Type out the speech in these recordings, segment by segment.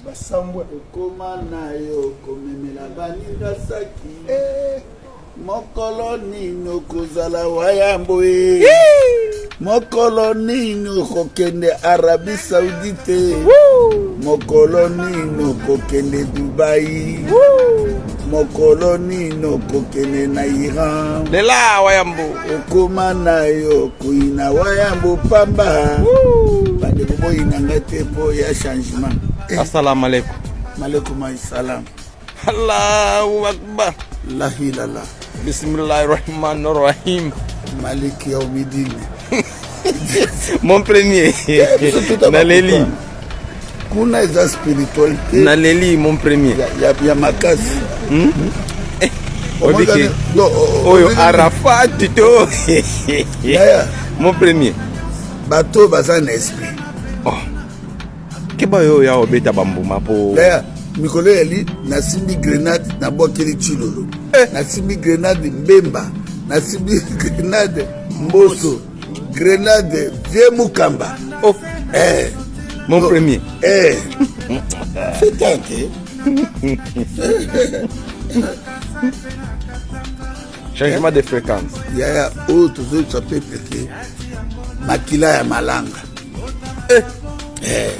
Basambwe. Okoma na yo komemela baninga saki eh. Mokolo nini okozala wayambo e mokolo nini okokende Arabie Saoudite mokolo nini okokende Dubai mokolo nini okokende na Iran lela wayambo okoma na yo koyina wayambo pamba bandeko boyina ngai te mpo ya changement eh. Assalamu alaikum. Malaikum assalam. Allahu akbar. Lahilala. Bismillahirrahmanirrahim. Maliki yaumidini. Mon premier. Eh, Naleli. Kuna eza spiritualité. Naleli mon premier. Ya, ya, ya makasi. Hmm? Eh, Obike. Oyo Arafat to. Yaya. Mon premier. Bato baza na esprit. Oh. Keba yo ya obeta bambuma po. Yaya, mikolo eyali nasimbi grenade nabwakeli Tshilolo. Eh. Nasimbi grenade Mbemba, nasimbi grenade Mboso, grenade Vie Mukamba. Oh. Eh. Mon oh. premier. Eh. C'est un te. Changement de fréquence. Yaya, oyo tozoyebisa peuple ke makila ya malanga. Eh. Eh.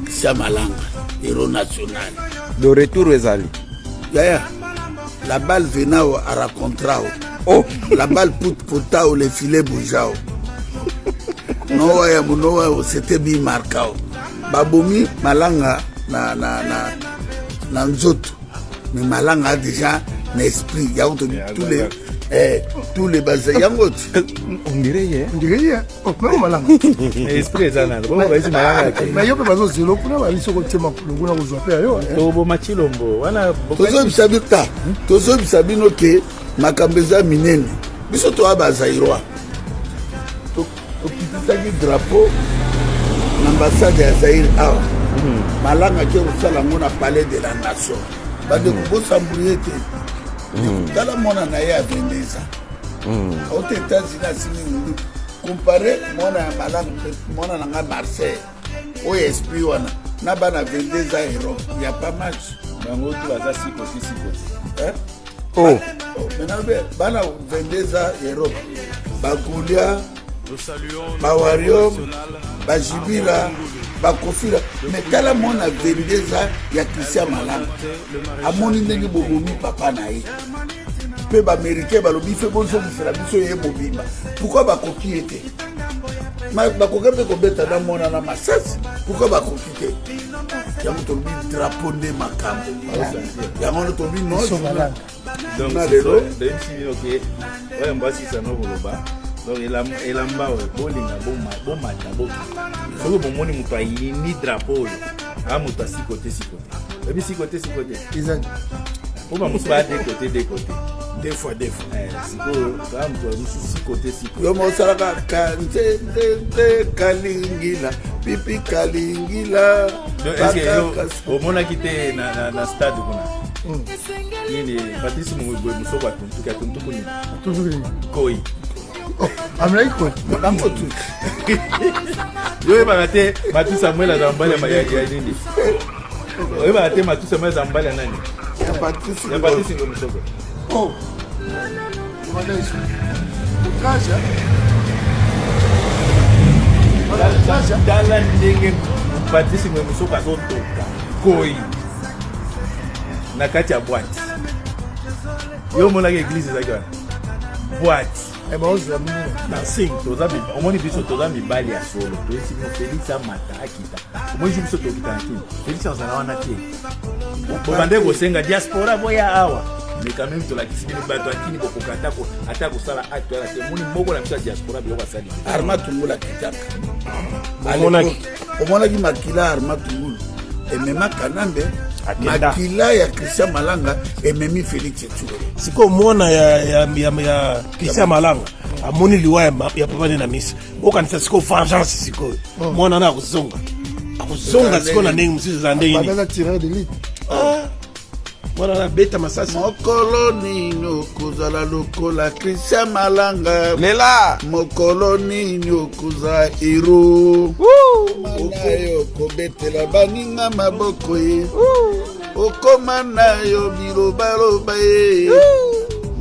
Sia malanga, héros national. De retour ezali. Yaya, la balle venao a racontrao. Oh. La balle put potao le filet boujao. Noa ya munoa c'était bi markao. Babomi malanga na na na na nzoto. Mais malanga déjà na esprit yango to tous les eh, tous les baza yango on dirait ye on dirait ye oh mais malanga esprit eza nalo bongo baisi malanga te mais yo mpe bazozela kuna babi soki otie makolo kuna kozwa mpe ya yo toboma Tshilombo wana tozobisa bino ta tozobisa bino ke makambo eza minene biso toya bazairois tokitisaki drapeau na ambassade ya Zaire awa malanga ake kosala yango na palais de la nation bandeko bosambrie te tala mwana na ye ya 22 ans auta États-Unis asimi munduki compare mwana ya malanga mwana na ngai Marseille oyo esprit wana na bana 22 ans Europe ya pas match bango tu baza sikoti sikoti eh? Oh. Oh, maintenant bana 22 ans Europe bagolia bawario bajibila bakofila me tala mwana 22 ans ya Christian Malanga amoni ndenge bobomi papa na ye mpe baaméricain balobi fe bozongisela biso ye mobimba pourkui bakoki ye te bakoki mpe kobeta na mwana na masasi pourkui bakoki te yango tolobi drapeau nde makambo yango wana tolobi non na lelo toyebisi bino ke oyo mbasisa no koloba donc elamba oyo bolinga bomata bokita soki bomoni moto ayini drapeau oyo a moto asiko te siko te oyebi siko te siko te po bamosusu baya de côté de côté deux fois deux fois sikoyo kaka moto mosusu siko te siko yo mosalaka kanzenzenze kalingila pipi kalingila omonaki te na stade kuna nini Patrice Boye Mosoko atuntuki atuntuku nini koi amelaki koi makambo tu yo oyebaka te Matu Samuel aza mobali ya nini oyebaka te Matu Samuel aza mobali ya nani ya Patrice ya Patrice Ngoy Mosoko oh outrage tala ndenge Patrice Ngoy Mosoko azotoka koi na kati ya boîte yo omonaki église ezalaki wana boîte dancing toza omoni biso toza mibali ya solo toyesi bino Félix amata akita omoni biso tokita na kini Félix azala wana te bobande kosenga diaspora boya awa mais quand même tolakisi bino bato akini bokoka ata kosala acte wana te omoni moko na biso ya diaspora biloko asali Arma Tungula akitaka omonaki makila Arma Tungulu emema Kanambe makila ya Christian Malanga ememi Félix Tshilombo sikoyo mwana ya, ya, ya, ya Christian Malanga amoni liwa ya, ya papa nde na misi okanisa sikoyo vengeance sikoyo mwana na akozonga akozonga sikoyo na ndenge mosusu eza ndenge nini tireur d'élite. Mwana na beta masasi. Mokolo nini okozala lokola Christian Malanga? Lela. Mokolo nini okozala hero? Okoma yo kobetela baninga maboko ye. Okoma na yo bilobaloba ye.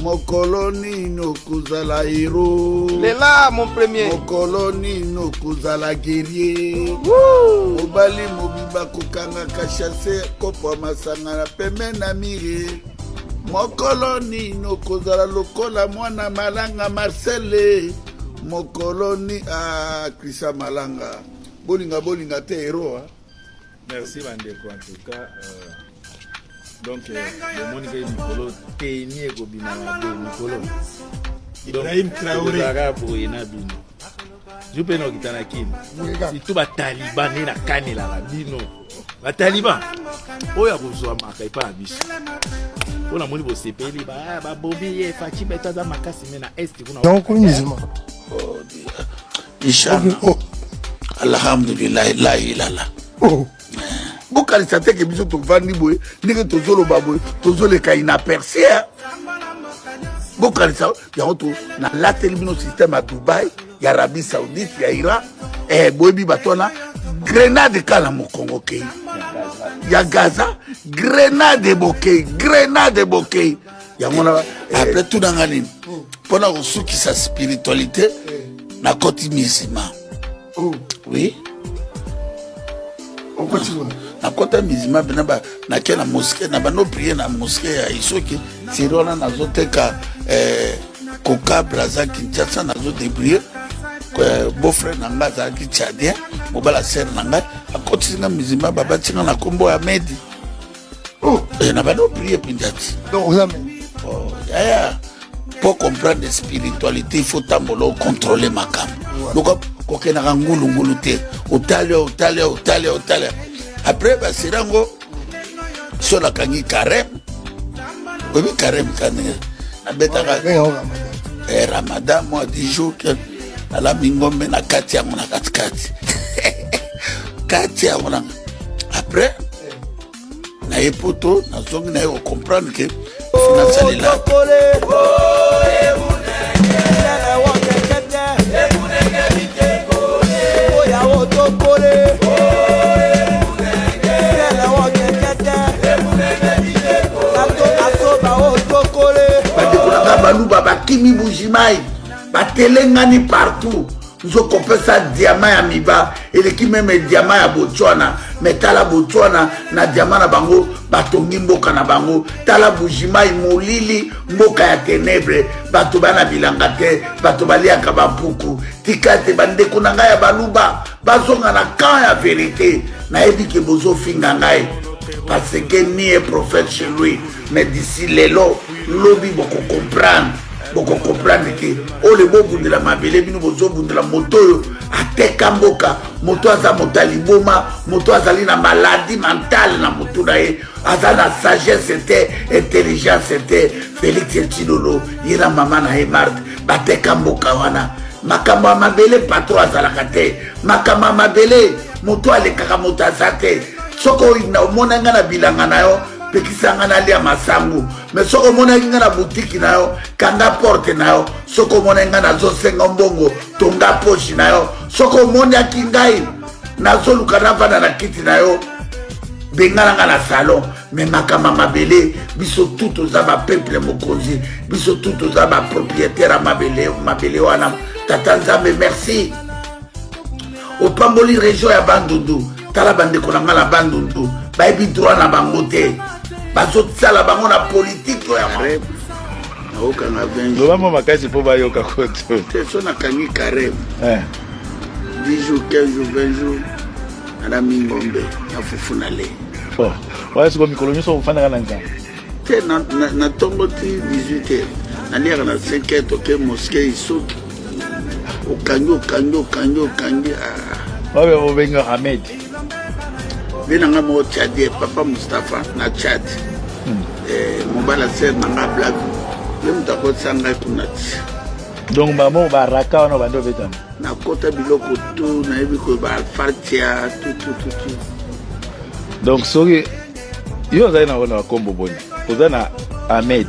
Mokolo nini okozala hero? Lela mon premier. Mokolo nini okozala guerrier? Mobali mobimba kokangaka chasse kopo ya masanga na pembe na mire. Mokolo nini okozala lokola mwana Malanga Marcel? Mokolo ni ah, Christian Malanga, bolinga bolinga te hero hein? Merci bandeko en tout cas donc bomoni ke mikolo teni ekobima mabe mikolo. Ibrahim Traoré. Tozalaka boye na bino ju mpe na okita na kini surtout bataliban nde nakanelaka bino bataliban oyo akozwamaka epai na biso mpo namoni bosepeli babomi ye Fatshi Beto aza makasi me na est kuna. Donc musulman. Inshallah. Oh. Alhamdulillah la ilala. Oh. Bokanisa te ke biso tovandi boye ndenge tozoloba boye tozoleka inaperçu. Bokanisa yango to nalateli bino système ya Dubai, ya Arabie Saoudite, ya Iran. Boyebi bato wana grenade kala mokongo kei ya Gaza, grenade bokei, grenade bokei yango na après tunanga nini mpona kosukisa spiritualité nakoti misima. Oui. Okoti kuna. Nakota misima mpena nake na mosquée na bando prie na mosquée ya Isoki seri wana nazoteka Coca Braza Kinshasa, nazodébrouille. Beau-frère na ngai azalaki tchadien, mobala sere na ngai akotisi nga misima, babati nga na nkombo ya Medi. Na bando prie mpenza ti. Donc oza Oh, yaya, pour comprendre spiritualité il faut tambola ocontrôle makambo. Donc kokendaka ngulungulu te, otali otali otali otali après baseri yango so nakangi carême. Oyebi carême kani nabetaka ramadan mwa 10 jours ke nalami ngombe na kati yango na katikati kati yango na après naye poto nazongi naye kocomprendre ke nasalela. Bandeko na nga baluba bakimi Bujimai, batelengani partout. Nzokopesa diamant ya miba eleki même diamant ya Botswana. Me tala Botswana na diamant na bango batongi mboka na bango. Tala Bujimai, molili, mboka ya ténèbre, bato bana bilanga te, bato baliaka bampuku. Tika te bandeko na ngai ya baluba bazonga na camp ya vérité. Nayebi ke bozofinga ngai parce que ni est prophète chez lui, mais d'ici lelo lobi bokocomprendre, bokocomprendre ke oyo bobundela mabele bino bozobundela moto oyo ateka mboka, moto aza moto ya liboma, moto azali na maladie mentale na motu na ye, aza na sagesse te, intelligence te. Félix Tshilolo ye na mama na ye Marthe bateka mboka wana. Makambo ya mabele patron azalaka te, makambo ya mabele moto alekaka moto aza te. Soki omona ngai na bilanga na yo, pekisa ngai nalia masangu. Me soki omonaki ngai na butiki na yo, kanga porte na yo. Soki omonaki ngai nazosenga mbongo, tonga poche na yo. Soki omonaki ngai nazoluka navanda na kiti na yo, bengana ngai na salon. Me makambo ya mabele, biso tu toza bapeuple mokonzi, biso tu toza bapropriétaire ya mabele, mabele wana. Tata Nzambe, merci, opamboli région ya Bandundu. Tala bandeko na ngai na Bandundu, bayebi droit na bango te, bazosala bango na politike oyo ya naokanga 20. Loba mwa makasi mpo bayoka koto. Te, so nakangi carême 10 jours, 15 jours, 20 jours, nalami ngombe na fufu na le. Wana sikoyo mikolo nyonso ofandaka na nzambe? Te, na ntongo ti 18 heures naliaka, na 5 heures toke mosquée Isoki, okangi okangi okangi okangi. Wabe bobenga Ahmed. Be na nga moko tchadien, papa Mustapha na Tchad, mobala sere na nga Black, ye moto akotisa ngai kuna ti. Donc bamo baraka wana bandi obetama? Nakota biloko tu, nayebi koyeba alfartia tutututu. Donc soki yo ozali na wana bakombo boni? Oza na Ahmed.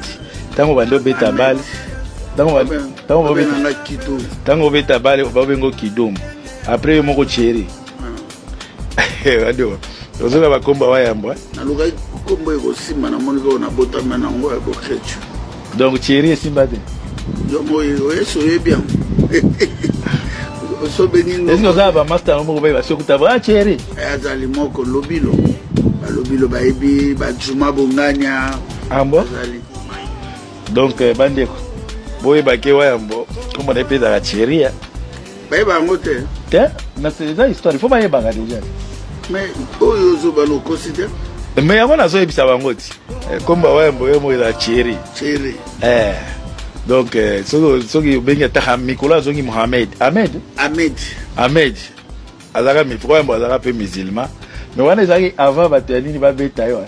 Tango bando beta balle. Tango tango beta tango beta balle ba bengo Kidum. Après yo moko Thierry. Ado. Ozo na bakomba wa yambo. Nalukaki kombo ekosimba namoni kaka nabotama na yango ya boketshu. Donc Thierry esimba te. Yo oyesi oyebi yango. Osobengi ngo. Est-ce que oza ba master moko ba soki ta ba Thierry? Azali moko lobilo. Balobilo bayebi ba Juma Bonganya. Ah bon? Azali. Donc euh, bandeko boyeba ke wayambo kombo na ye mpe ezalaka Thierry. Bayeba yango te. Te, mais eza histoire, il faut bayebaka déjà. Mais oyo ozoba lokosi te. Mais yango nazoyebisa bango ti. Eh, kombo wayambo ye moko ezala Thierry. Thierry. Eh. Donc euh, soki soki obengi ata mikolo azongi Mohamed. Ahmed? Ahmed. Ahmed. Azalaka wayambo azalaka mpe musulman. Mais wana ezalaki avant bato ya nini babeta yo.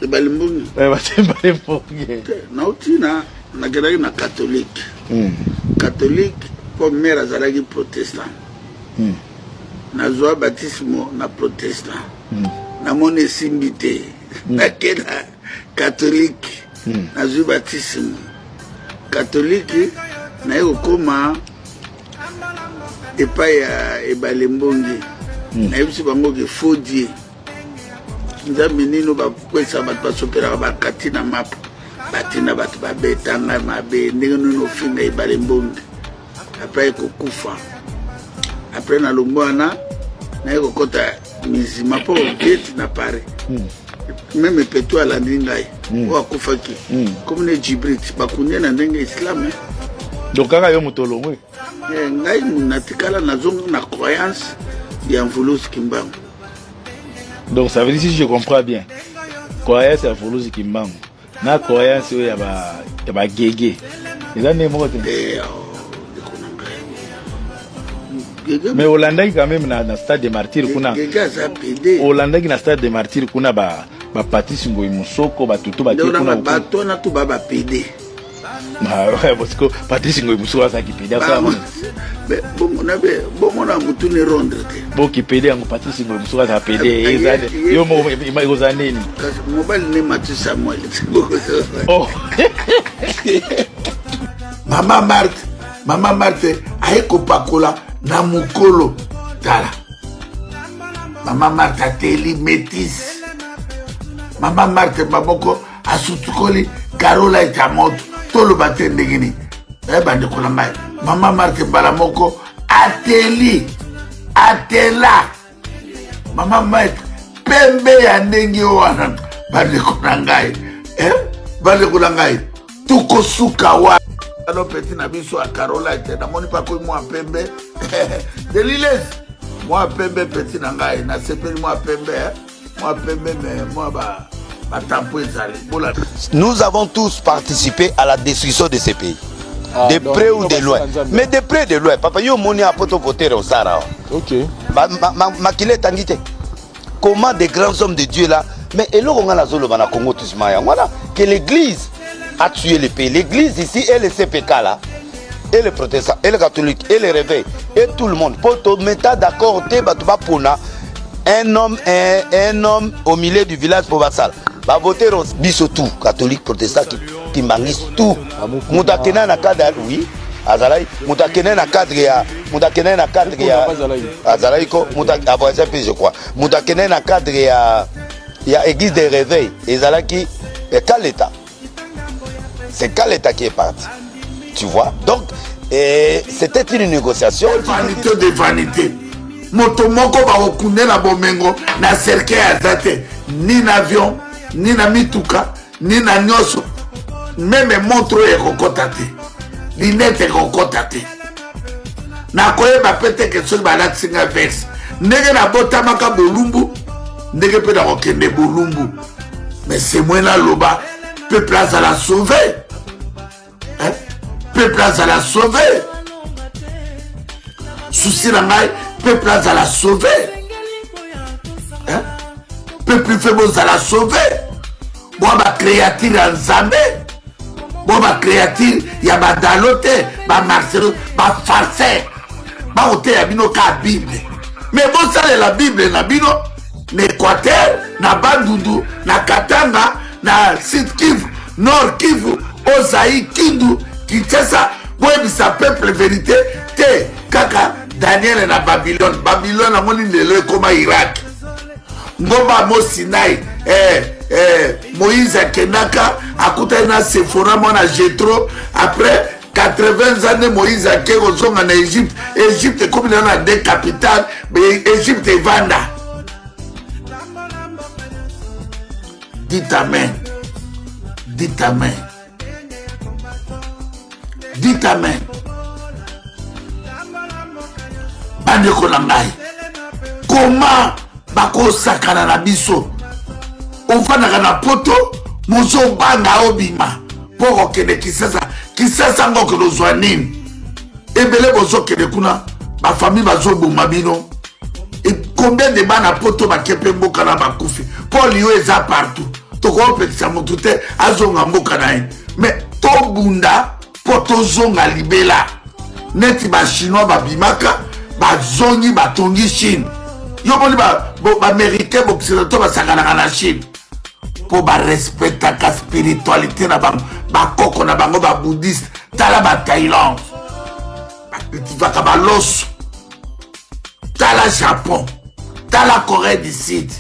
Ebale mbongi. Eh, bato ebale mbongi. Nauti na nakendaki na catholique. Mm. Catholique mpo mare azalaki protestant. Mm. Nazwa batismo na protestant. Mm. Namoni esimbi te. Mm. Nake na catholique. Mm. Nazwi batismo. Catholique naye kokoma epai ya ebale mbongi. Mm. Nayebisi bango ke faux Dieu. Nzambe nini bakwesa bato basopelaka bakati na mapa batinda bato babeta ngai mabe ndenge nini ofinga ebale mbongi apres ekokufa apres na longwa wana naye kokɔta mizima mpo vieti na paris hmm. meme peto alandi ngai hmm. oyo akufaki hmm. komi ne jibrit bakundi na ndenge islam eh. Donc kaka yo moto olongwe eh, ngai natikala nazonga na croyance ya mvuluzi kimbangu. Donc ça veut dire si je comprends bien, croyance ya Vuluzi Kimbangu na croyance oyo ya ba ya ba gege eza ndenge moko te. Eh, oh, ndeko na ngai. Gege Mais olandaki quand même na, na stade de martyr kuna. Gege aza pede. Olandaki na stade de martyr kuna ba ba Patrice Ngoyi Musoko ba tutu ba Ndeko na kuna. ngai bato wana tu ba ba pede. Ah, ouais, parce que Patrice Ngoyi Musoko azalaki pede asala Ba- mona. Be- bongo na be bongo na mutu ne rondre te. Boki pede yango Patrice Ngoyi Musoko azala pede Eh, eza ye- yo moko ekozala nini? Kasi mobali ne Mathieu Samuel. Oh. Mama Marthe, Mama Marthe aye kopakola na mokolo tala. Mama Marthe ateli métisse. Mama Marthe maboko asutukoli Carola ya moto toloba te ndenge nini eh, bandeko na ngai mama Marthe mbala moko ateli atela mama Marthe pembe ya ndenge wana bandeko na ngai eh, bandeko na ngai tokosuka wa alo peti na biso ya Carola te namoni mpe akomi mwa pembe deliles mwa pembe peti na ngai nasepeli mwa pembe eh? mwa pembe me mwa ba batampo ezali bola Nous avons tous participé à la destruction de ce pays. Ah, de donc, près ou bino de loin. basala Nzambe. Mais de près de loin. Papa, yo moni apoto voter osara. Ok. Ba, ma, ma, makila etangi te. Comment des grands hommes de Dieu là, mais eloko nga nazoloba na Congo tous maya. Voilà que l'église a tué le pays. L'église ici et le CPK là, et les protestants, et les catholiques, et les réveils, et tout le monde. Pour te mettre d'accord, te bato bapona un homme, un, un homme au milieu du village pour basala. Ba voter biso tout, catholique, protestant, kimbanguiste, tout. Moto akenda na cadre, oui. azalaki moto akende na cadre ya moto akende na cadre ya azalaki ko moto avoyage mpe je crois moto akende na cadre ya ya église de réveil ezalaki kaleta c'est kaleta qui est parti tu vois donc eh, c'était une négociation vanité de vanité moto moko bakokundela bomengo na cercueil aza te ni na avion ni na mituka ni na nyonso meme montre oyo ekokɔta te linete ekokɔta te nakoyeba mpe te ke soki balatisi nga verse ndenge nabotamaka bolumbu ndenge mpe nakokende bolumbu mais c'est moi naloba peuple azala sauve hein? Peuple azala sauve souci na ngai peuple azala sauve hein? Peuple fe bozala sauve bwa bacréature ya nzambe bwa bacréature ya badalo te bamarcelo bafarcer bakoteya bino ka bible me bosalela bible na bino na équateur na bandundu na katanga. na Sud Kivu, Nord Kivu, Ozaï, Kindu, Kinshasa, boyebisa peuple verite te kaka Daniel na Babylone. Babylone amoni lelo ekoma Irak. Ngomba mo Sinai eh, eh, Moïse akendaka akutani na Sephora mwana Jethro après 80 ans nde Moïse ake kozonga na Egypte. Egypte ekomi lelo na deux capitales, Egypte evanda. Dites amen. Dites amen. Dites amen. Bandeko na ngai, koma bakosakana na biso? Ofandaka na poto, mozobanga obima mpo okokende Kisasa. Kisasa yango okende ozwa nini? Ebele bozokende kuna, bafamille bazoboma bino. Combien de bana poto bake mpe mboka na bakufi mpo liyo eza partout. Tokopekisa motu te azonga mboka na ye, me tobunda mpo tozonga libela. Neti bachinois babimaka, bazongi, batongi Chine. Yo moni baaméricain baoccidentaux basakanaka na Chine mpo barespectaka spiritualité na bango, bakoko na bango babouddhiste. Tala bathaïlande bakultivaka baloso, tala Japon, tala Corée du Sud,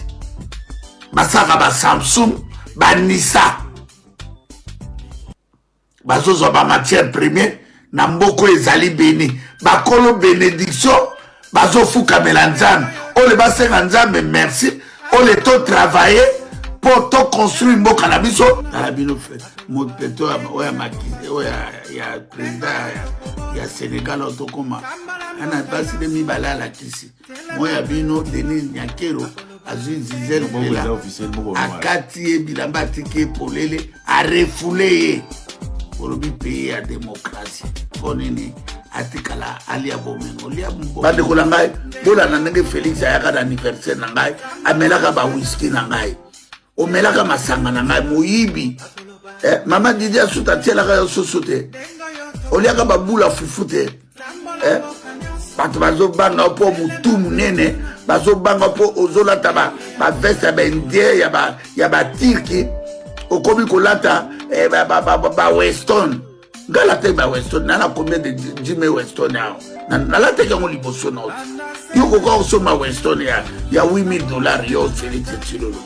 basalaka basamsung, banisa, bazozwa bamatière première na mboka oyo ezali beni. Bakolo bénédiction bazofukamela Nzambe oyo basenga Nzambe merci oyo totravaille mpo toconstruire mboka na biso. Tala bino mopeto oyo oyo ya président ya Sénégal oyo tokóma ana basi nde mibale alakisi moya bino. Denis Nyakero azwi Zizel Mpela, akati ye bilamba, atiki ye polele, arefule ye. Olobi pays ya démocratie, mpo nini atikala alia bomengo lia? Bandeko na ngai, bolanda ndenge Félix ayaka na anniversaire na ngai, amelaka bawiski na ngai, omelaka masanga na ngai, moyibi. Eh, mama Didi Asuta atielaka yo soso te, oliaka babula fufu te. Eh, bato bazobanga mpo motu monene, bazobanga mpo ozolata baveste ya baindien, ya baturki, okomi kolata eh, baweston. Ngai alataki baweston na combien de Jimmy Weston awa nalataki yango liboso na oti. Yo koka kosomba Weston ya 8000 dollars, yo Félix Tshilolo?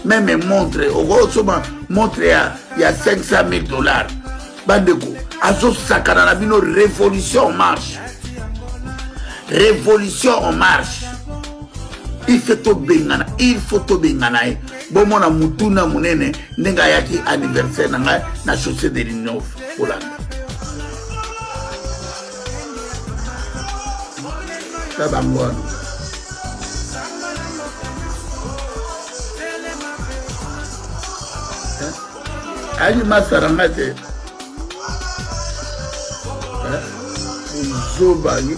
Même montre, okoki kosomba montre ya 500 000 dollars? Bandeko, azosakana na bino. Révolution en marche, révolution en marche. Il faut tobengana, il faut tobengana ye. Bomona mutuna monene ndenge ayaki anniversaire na ngai na chaussée de l'Union. Kolanda ta bango wana. Ayaki masara ngai te, zoba ye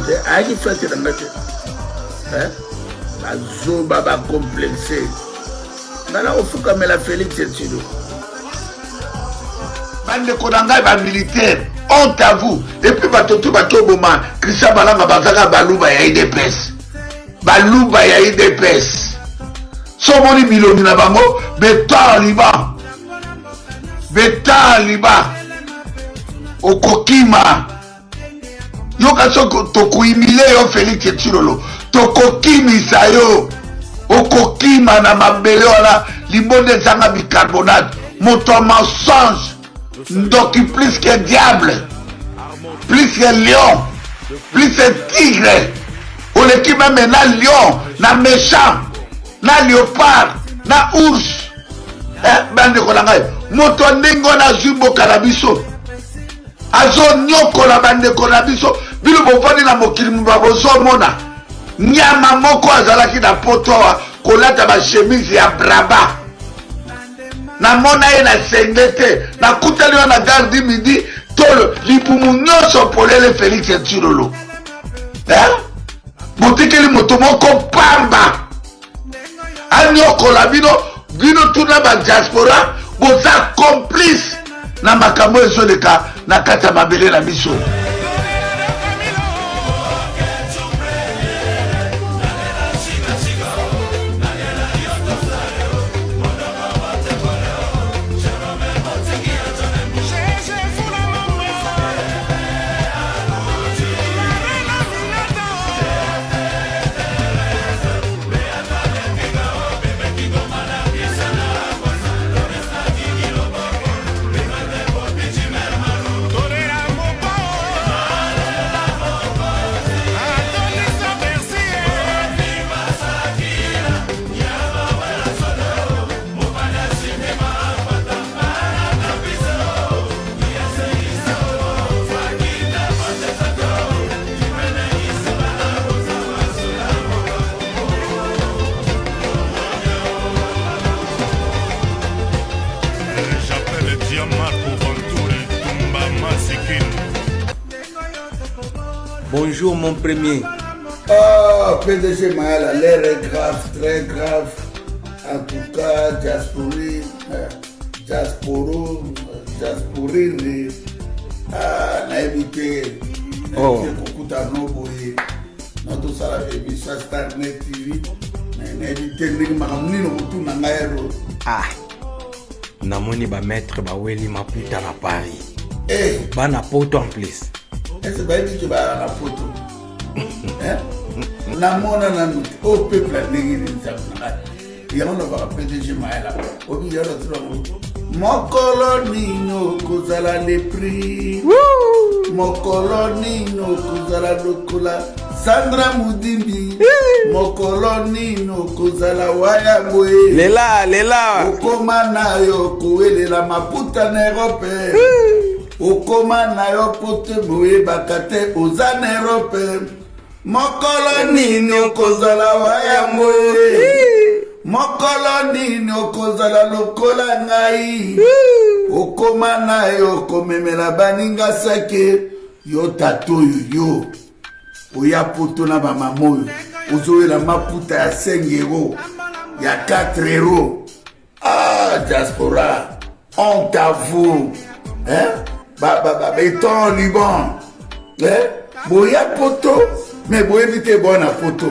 te, ayaki fête na ngai te. Bazoba, bacomplexe. Ngai na kofukamela Félix Etilo. Bandeko na ngai bamilitaire, honte à vous. Et puis bato tu bakoboma Christian Balanga bazaka baluba ya UDPS, baluba ya UDPS. So omoni bilongi na bango, betaliba, betaliba, okokima. Yoka, soki tokohumilie yo Félix Tshilolo, tokokimisa yo, okokima na mabele wana libonde ezanga bicarbonate. Moto ya mensonge, ndoki, plus que diable, plus que lion, plus que tigre. Oleki même na lion, na méchant, na léopard, na ours. Eh, bandeko na ngai, moto ya ndenge wana azwi mboka na biso, azonyokola bandeko na biso. Bino bovandi na mokili moba, bozomona nyama moko azalaki na poto awa kolata bachemise ya braba. Namona ye na senge te, nakutani wana na gare du Midi, tolo libumu nyonso polele. Félix Tshilolo, eh? Botikeli moto moko pamba anyokola bino. Bino tuna badiaspora, boza complice na makambo ezoleka na kati ya mabele na biso. Bonjour mon premier. Ah, PDG Mayala, l'air est grave, très grave. En tout cas, diaspori, euh, diasporo, diasporire, ah, nayebi te. Oh. Nayebi te kokuta no boye. Natosala émission ya Starnet TV. Nayebi te ndenge makambo nini okotuna ngai ero. Ah. Namoni ba maître baweli maputa na Paris. Eh, Bana poto en plus. ese bayebi ke baya na poto Eh? namona nanu te oyo peuple ya ndenge nini nzambe na ngai yango nabaka pdg mayela obi yango natuna ngo mokolo nini okozala lepri mokolo nini okozala lokola sandra mudimbi mokolo nini okozala waya boye Lela, lela. okoma na yo kowelela maputa na erope okoma na yo po te boyebaka te oza na erope mokolo nini okozala wayambo ye mokolo nini okozala lokola ngai okoma na yo komemela baninga sake yo tata oyo yo oya poto na bamama oyo ozowela maputa ya 5 euro ya 4 euro ah diaspora honte à vous hein? ba, ba, ba, beton liban hein? boya poto me boyebi te bwana poto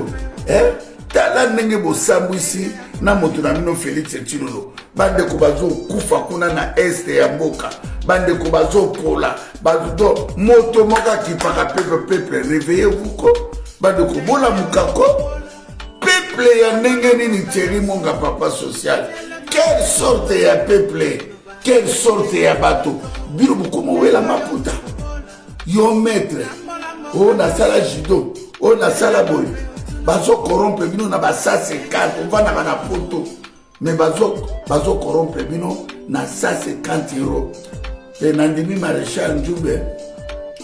hein? tala ndenge bosambwisi na moto na bino félix tshilolo bandeko bazokufa kuna na este ya mboka bandeko bazopola bazo moto moko akipaka pepe peuple réveillez vous ko bandeko bolamuka ko peuple ya ndenge nini Thierry Monga papa social quelle sorte ya peuple quelle sorte ya bato bino bokoma owela maputa yo maître oyo nasala judo oyo nasala boye bazokorompe bino na basase 4 ovandaka na poto mais bazokorompe bino na 150 euro mpe nandimi maréchal njube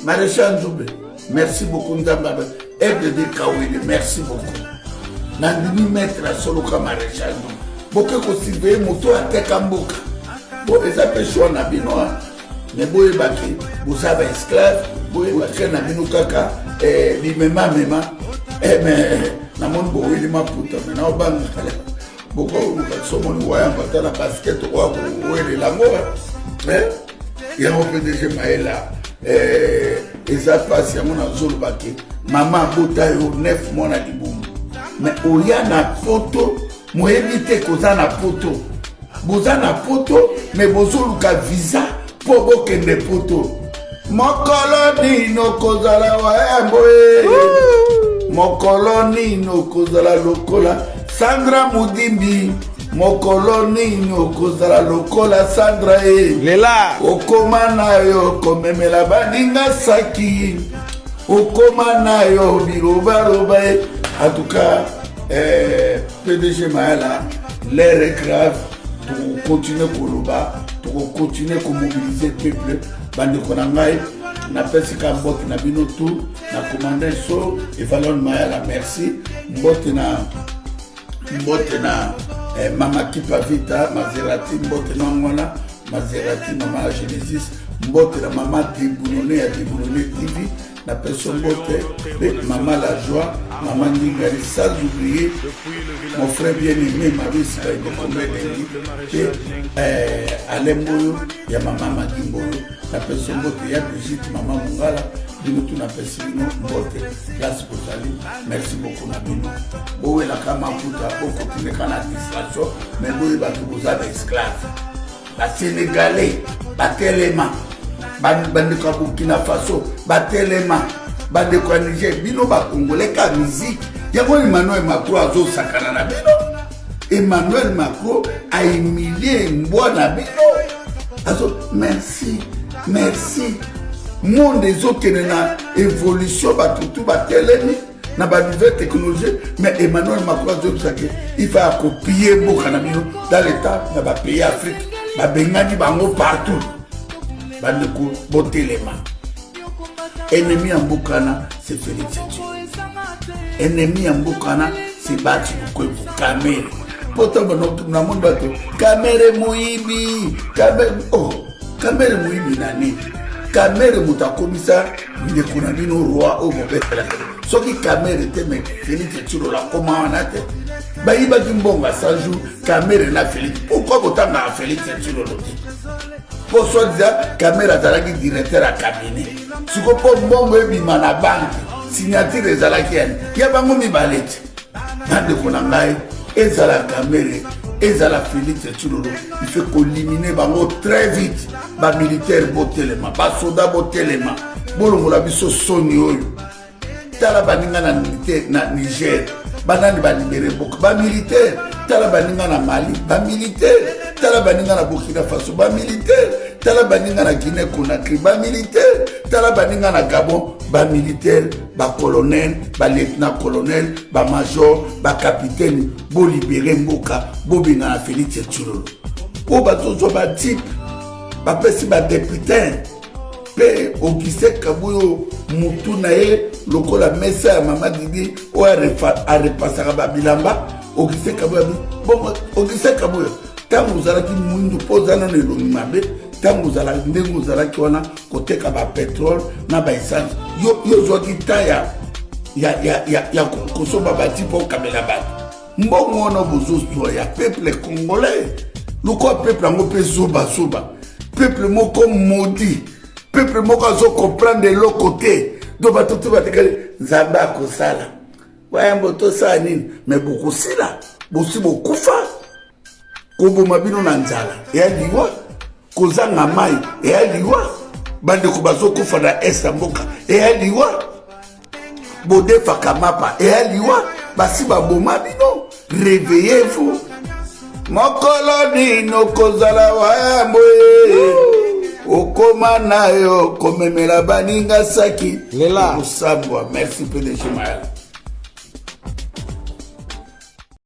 maréchal njube merci beaucoup nzambe aigle de kawele merci beaucoup nandimi maître asoloka maréchal njube boke kosurveille moto ateka mboka bo eza mpe choix na bino me boyebaki boza baesclave boyebake na bino kaka eh, bimemamema eh, me namoni boweli maputa me naobanga bokoluka somoni wayamba ata na basket okoya kowelela yango eh? yango pdg mayela eh, eza mpasi yango nazoloba ke mama abota yo 9 mois na libumu me oya na poto moyebi te koza na poto boza na poto me bozoluka visa mpo bokende poto mokolo nini okozala wayambo e mokolo nini okozala lokola sandra mudimbi mokolo nini okozala lokola sandra e lela okoma na yo komemela baninga saki okoma na yo bilobaloba e en tout cas eh, pdg mayala l'air est grave tokokontinue koloba tokokontinue komobilize peuple bandeko na ngai napesi ka mbote na bino tout na commande so evalon mayala merci mbote na mbote na eh, mama kipa vita maserati mbote na wana maserati mama genesis mbote na mama deboulone ya deboulone tv napesi mbote mpe mama la joie mama ndingari sans oublier mon frère bien aimé maris baindekomelengi mpe eh, alain mboyo ya mama magi mboyo napesi mbote ya brigitte mama mongala bino tu napesi bino mbote place bozali merci beaucoup na bino bowelaka mafuta bokotineka na distraction mais boyebaki boza baesclave basenegalais batelema bandeko ya burkina faso batelema bandeko ya niger bino bakongolais ka miziki yango emmanuel macron azosakana na bino emmanuel macron ahumilie mbwa na bino azo merci merci monde ezokende na évolution bato tu batelemi na ba nouvelle technologie mais emmanuel macron azoyebisa ke il faut akopie mboka na bino dans l'état na bapays afrique babengani bango partout bandeko botelema ennemi ya mboka wana c'est félix tshilombo ennemi ya mboka wana c'est bati lukwebo kamere mpo ntango namoni bato kamere moyibi kamere oh kamere moyibi na nini? Kamere moto akomisa ndeko na bino roi oyo bobetelaka. Soki Kamere te, me Félix Tshilolo akoma wana te. Bayibaki mbongo ya 100 jours, Kamere na Félix. Pourquoi botangaka Félix Tshilolo te? Mpo soi-disant Kamere azalaki directeur ya cabinet. Siko mpo mbongo ebima na banque, signature ezalaki yani ya bango mibale te. Bandeko na ngai, ezala Kamere, ezala Félix Tshilolo, il faut kolimine bango très vite. Bamilitaire botelema, basoda botelema, bolongola biso soni oyo. Tala baninga na, na Niger, banani balibere mboka? Bamilitaire. Tala baninga na Mali, bamilitaire. Tala baninga na Burkina Faso, bamilitaire. Tala baninga na Guinée Conakry, bamilitaire. Tala baninga na Gabon, bamilitaire, bacolonel, balieutenant colonel, bamajor, bacapitaine. Bolibere mboka, bobengana Félix Tshilolo. Oyo bazozwa batype, bapesi badepute mpe Augustin Kabuyo, mutu na ye lokola mesa ya mama Didi oyo arepasaka babilamba. Augustin Kabuyo abi bongo. Augustin Kabuyo, ntango ozalaki mwindu mpo oza nano elongi mabe, ntango ozalaki ndenge ozalaki wana koteka bapetrole na baessence, yo ozwaki ta ya, ya, ya, ya, ya kosomba bati mpo okabela bato mbongo wana bozozwa ya peuple congolais. Lokola peuple yango mpe zobazoba, peuple moko maudit, peuple moko azokomprendre eloko te. Do bato te batikali, Nzambe akosala wayambo, tosala nini? Me bokosila, bosi bokufa. Koboma bino na nzala eya liwa, kozanga mai eya liwa, bandeko bazokufa na est ya mboka eya liwa, bodefaka mapa eya liwa, basi baboma bino. Réveillez-vous. Mokolo nini okozala wayambo ye, okoma na yo komemela baninga saki? Lela. Okosambwa. Merci, PDG Mayala.